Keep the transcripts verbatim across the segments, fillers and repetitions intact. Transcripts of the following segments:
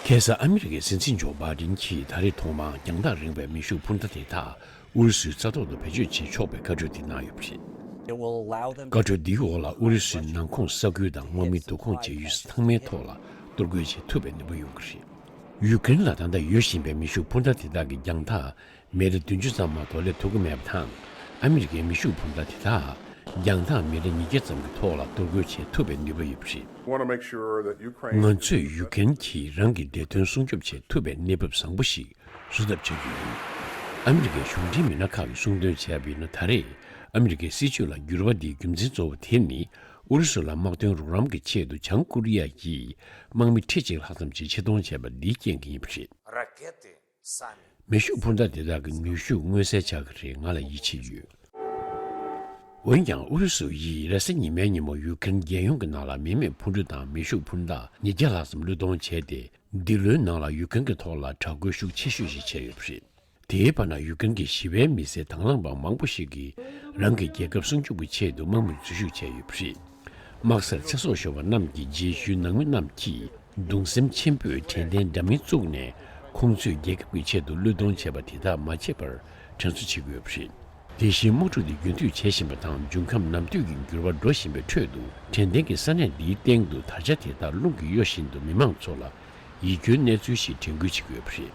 ཁ་སང་ཨ་མི་རི་ཀའི་སྲིད་འཛིན་ཇོ་བྷའི་ཌེན་གྱིས་ད་རེས་ཐོག་མར་རྒྱང་ཐག་རིང་བའི་མེ་ཤུགས་འཕུར་མདའ་དེ་དག་ཨུ་རུ་སུའི་ས་ཐོག་ཏུ་བེད་སྤྱོད་བྱེད་ཆོག་པའི་བཀའ་འཁྲོལ་དེ་གནང་ཡོད་པ་རེད། It will allow them བཀའ་འཁྲོལ་འདིའི་འོག་ལ་ཨུ་རུ་སུའི་ནང་ཁོངས་ས་ཁུལ་དང་དམག་མི་བསྡུ་སྐོང་བྱེད་ཡུལ་ཚང་མའི་ཐོག་ལ་གཏོར་རྒོལ་བྱེད་ཐུབ་པའི་ནུས་པ་ཡོང་གི་རེད། ཡུ་ཀེ་རེན་ལ་ད་ལྟ་ཡོད་བཞིན་པའི་མེ་ཤུགས་འཕུར་མདའ་དེ་དག་གི་རྒྱང་ཐག་མེ་ཊར་བདུན་ཅུ་ཙམ་མ་གཏོགས་སླེབས་ཐུབ་ཀྱི་མེད་པ་དང་། ཨ་མི་རི་ཀའི་མེ་ཤུགས་འཕུར་མདའ་དེ་དག་རྒྱང་ཐག་མེ་ཊར་ཉིས་བརྒྱ་ཙམ་གྱི་ཐོག་ལ་གཏོར་རྒོལ་བྱེད་ཐུབ་པའི་ནུས་པ་ཡོད་པ་རེད། Want to make sure that Ukraine ང་ཚོས་ཡུ་ཀེ་རེན་གྱིས་རང་གི་བདེ་དོན་སྲུང་སྐྱོབ་བྱེད་ཐུབ་པའི་གནས་བབ་བཟང་པོ་ཞིག་བཟོ་ཐབས་བྱ་རྒྱུ་ཡིན། ཨ་མི་རི་ཀའི་གཞུང་འབྲེལ་མི་སྣ་ཁག་གིས་གསུངས་དོན་བྱས་པ་ཡིན་ན། ད་རེས་ཨ་མི་རི་ཀའི་སྲིད་བྱུས་ལ་འགྱུར་བ་འདིའི་རྒྱུ་མཚན་གཙོ་བོ་དེ་ནི་ཨུ་རུ་སུ་ལ་དམག་དོན་རོགས་རམ་གྱི་ཆེད་དུ་བྱང་ཀོ་རི་ཡ་གིས་དམག་མི་ཁྲི་གཅིག་ལྷག་ཙམ་ཞིག་ཆེད་གཏོང་བྱས་པ་འདིའི་རྐྱེན་གྱིས་ཡིན་པ་རེད། Ракеты сами. མེ་ཤུགས་འཕུར་མདའ་དེ་དག་གི་ནུས་ཤུགས་མངོན་གསལ་ཆགས་ཀྱི་རེད། ང་ལ་ཡིད་ཆེས་ཡོད། འོན་ཀྱང་ཨུ་རུ་སུ་ཡིས་རེས་གཟའ་ཉི་མའི་ཉིན་མོ་ཡུ་ཀེ་རེན་རྒྱལ་ཡོངས་ཀྱི་ནང་ལ་མི་མེད་འཕུར་གྲུ་དང་མེ་ཤུགས་འཕུར་མདའ་ཉིས་བརྒྱ་ལྷག་ཙམ་བློས་གཏོང་བྱས་ཏེ། འདི་ལོའི་ནང་ལ་ཡུ་ཀེ་རེན་གྱི་ཐོག་ལ་དྲག་རྒོལ་ཤུགས་ཆེ་ཤོས་ཤིག་བྱས་ཡོད་པ་རེད། དེའི་བར་ན་ཡུ་ཀེ་རེན་གྱི་ཞི་བའི་མི་སེར་དང་བླངས་པ་མང་པོ་ཞིག་གིས་རང་གི་རྒྱལ་ཁབ་སྲུང་སྐྱོབ་ཀྱི་ཆེད་དུ་དམག་མིར་འཛུལ་ཞུགས་བྱས་ཡོད་པ་རེད། དམག་སར་ཚེ་སྲོག་ཤོར་བ་རྣམས་ཀྱི་རྗེས་ཤུལ་ནང་མི་རྣམས་ཀྱིས་གདུང་སེམས་ཆེན་པོས་དྲན་རྟེན་འདྲ་མིན་བཙུགས་ནས། ཁོང་ཚོས་རྒྱལ་ཁབ་ཀྱི་ཆེད་དུ་བློས་གཏོང་བྱས་པ་དེ་དག་མ་བརྗེད་པར་དྲན་གསོ་བྱེད་ཀྱི་ཡོད་པ་རེད། དེ་བཞིན་དམག་འཁྲུག་འདི་རྒྱུན་མཐུད་བྱེད་བཞིན་པ་དང་། འབྱུང་ཁམས་ནམ་དུས་ཀྱི་འགྱུར་བ་འགྲོ་བཞིན་པའི་ཁྲོད་དུ། དྲན་རྟེན་གྱི་ས་གནས་འདིའི་སྟེང་དུ་དར་ཆ་དེ་དག་རླུང་གིས་གཡོ་བཞིན་དུ་མི་མང་ཚོ་ལ་ཡིད་སྐྱོའི་གནས་ཚུལ་ཞིག་དྲན་སྐུལ་བྱེད་ཀྱི་ཡོད་པ་རེད།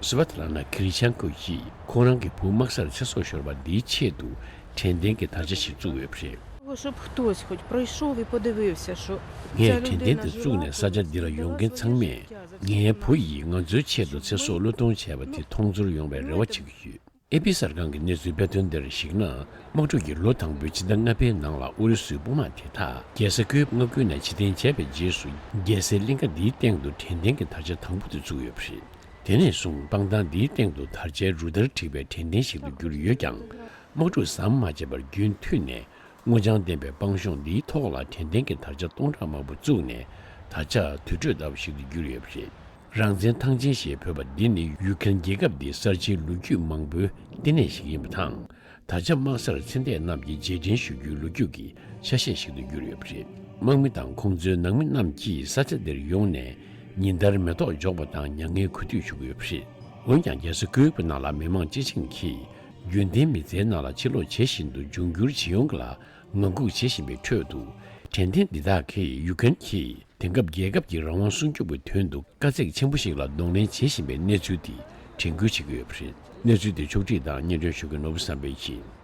སི་ཝ་ཏི་ལ་ན་ཁི་རི་ཆན་ཀོ་ཡིས་ཁོང་རང་གི་བུ་དམག་སར་ཚེ་སྲོག་ཤོར་བ་འདིའི་ཆེད་དུ་དྲན་རྟེན་གྱི་དར་ཆ་ཞིག་བཙུགས་ཡོད་པ་རེད། Чтобы хтось хоть пройшов і подивився, що ངས་དྲན་རྟེན་དེ་བཙུགས་ནས་ས་ཆ་འདི་ལ་ཡོང་མཁན་ཚང་མས་ངའི་བུ་ཡིས་ང་ཚོའི་ཆེད་དུ་ཚེ་སྲོག་བློས་གཏོང་བྱས་པ་དེ་མཐོང་ཚོར་ཡོང་བའི་རེ་བ་བྱེད་ཀྱི་ཡོད། ཨེ་པི་གསར་ཁང་གི་གནས་ཚུལ་སྤེལ་དོན་འདིར་གཞིགས་ན། དམག་འཁྲུག་གི་ལོ་དང་པོའི་ཕྱི་ཟླ་ལྔ་པའི་ནང་ལ་ཨུ་རུ་སུའི་དཔུང་དམག་དེ་དག་རྒྱལ་ས་ཀིའུ་མངའ་ཁུལ་ནས་ཕྱིར་འཐེན་བྱས་པའི་རྗེས་སུ། རྒྱལ་སའི་གླིང་ཁ་འདིའི་སྟེང་དུ་དྲན་རྟེན་གྱི་དར་ཆ་དང་པོ་དེ་བཙུགས་ཡོད་པ་རེད། དེ་ནས་བཟུང་སྤང་ཐང་འདིའི་སྟེང་དུ་དར་ཆའི་རུ་སྟར་བསྒྲིགས་པའི་དྲན་རྟེན་ཞིག་ཏུ་གྱུར་ཡོད་ཀྱང་། དམག་འཁྲུག་ཟམ་མ་ཆད་པར་རྒྱུན་མཐུད་ནས། སྔོ་ལྗང་ལྡན་པའི་སྤང་གཤོང་འདིའི་ཐོག་ལ་དྲན་རྟེན་གྱི་དར་ཆ་སྟོང་ཕྲག་མང་པོ་བཙུགས་ནས། དར་ཆ་དུར་ཁྲོད་ལྟ་བུ་ཞིག་ཏུ་གྱུར་ཡོད་པ་རེད། རང་བཙན་ཐང་ཆེན་ཞེས་འབོད་པ་འདི་ནི་ཡུ་ཁེན་རྒྱལ་ཁབ་འདིའི་གསར་བརྗེའི་ལོ་རྒྱུས་མང་པོའི་བསྟི་གནས་ཤིག་ཡིན་པ་དང་། དར་ཆ་དམག་སར་ཚེ་འདས་རྣམས་ཀྱི་རྗེས་དྲན་ཞུ་རྒྱུའི་ལོ་རྒྱུས་ཀྱི་ཆ་ཤས་ཤིག་ཏུ་གྱུར་ཡོད་པ་རེད། དམག་མི་དང་ཁོང་ཚོའི་ནང་མི་རྣམས་ཀྱིས་ས་ཆ་འདིར་ཡོང་ནས་ཉིན་ལྟར་མེ་ཏོག་འཇོག་པ་དང་མྱ་ངན་གུས་འདུད་ཞུ་གི་ཡོད་པ་རེད། འོན་ཀྱང་རྒྱལ་ས་ཀིའུ་ནང་ལ་མི་མང་སྤྱི་བྱིངས་ཀྱིས་རྒྱུན་ལྡན་མི་ཚེའི་ནང་ལ་ཕྱིར་ལོག་བྱེད་བཞིན་དུ་འབྱུང་འགྱུར་ཇེ་ཡོང་གི་ལ། ངང་སྒུག་བྱེད་བཞིན་པའི་ཁྲོད་དུ། དྲན་རྟེན་འདི་དག་གིས་ཡུ་ཀེན་གྱིས་དེང་སྐབས་རྒྱལ་ཁབ་ཀྱི་རང་དབང་སྲུང་སྐྱོབ་ཀྱི་དོན་དུ་དཀའ་ཚེགས་ཆེན་པོ་ཞིག་ལ་གདོང་ལེན་བྱེད་བཞིན་པའི་གནས་ཚུལ་དེ་དྲན་སྐུལ་བྱེད་ཀྱི་ཡོད་པ་རེད། གནས་ཚུལ་དེ་ཕྱོགས་སྒྲིག་དང་སྙན་སྒྲོན་ཞུ་མཁན་ནོར་བུ་བསམ་འཕེལ་ཡིན།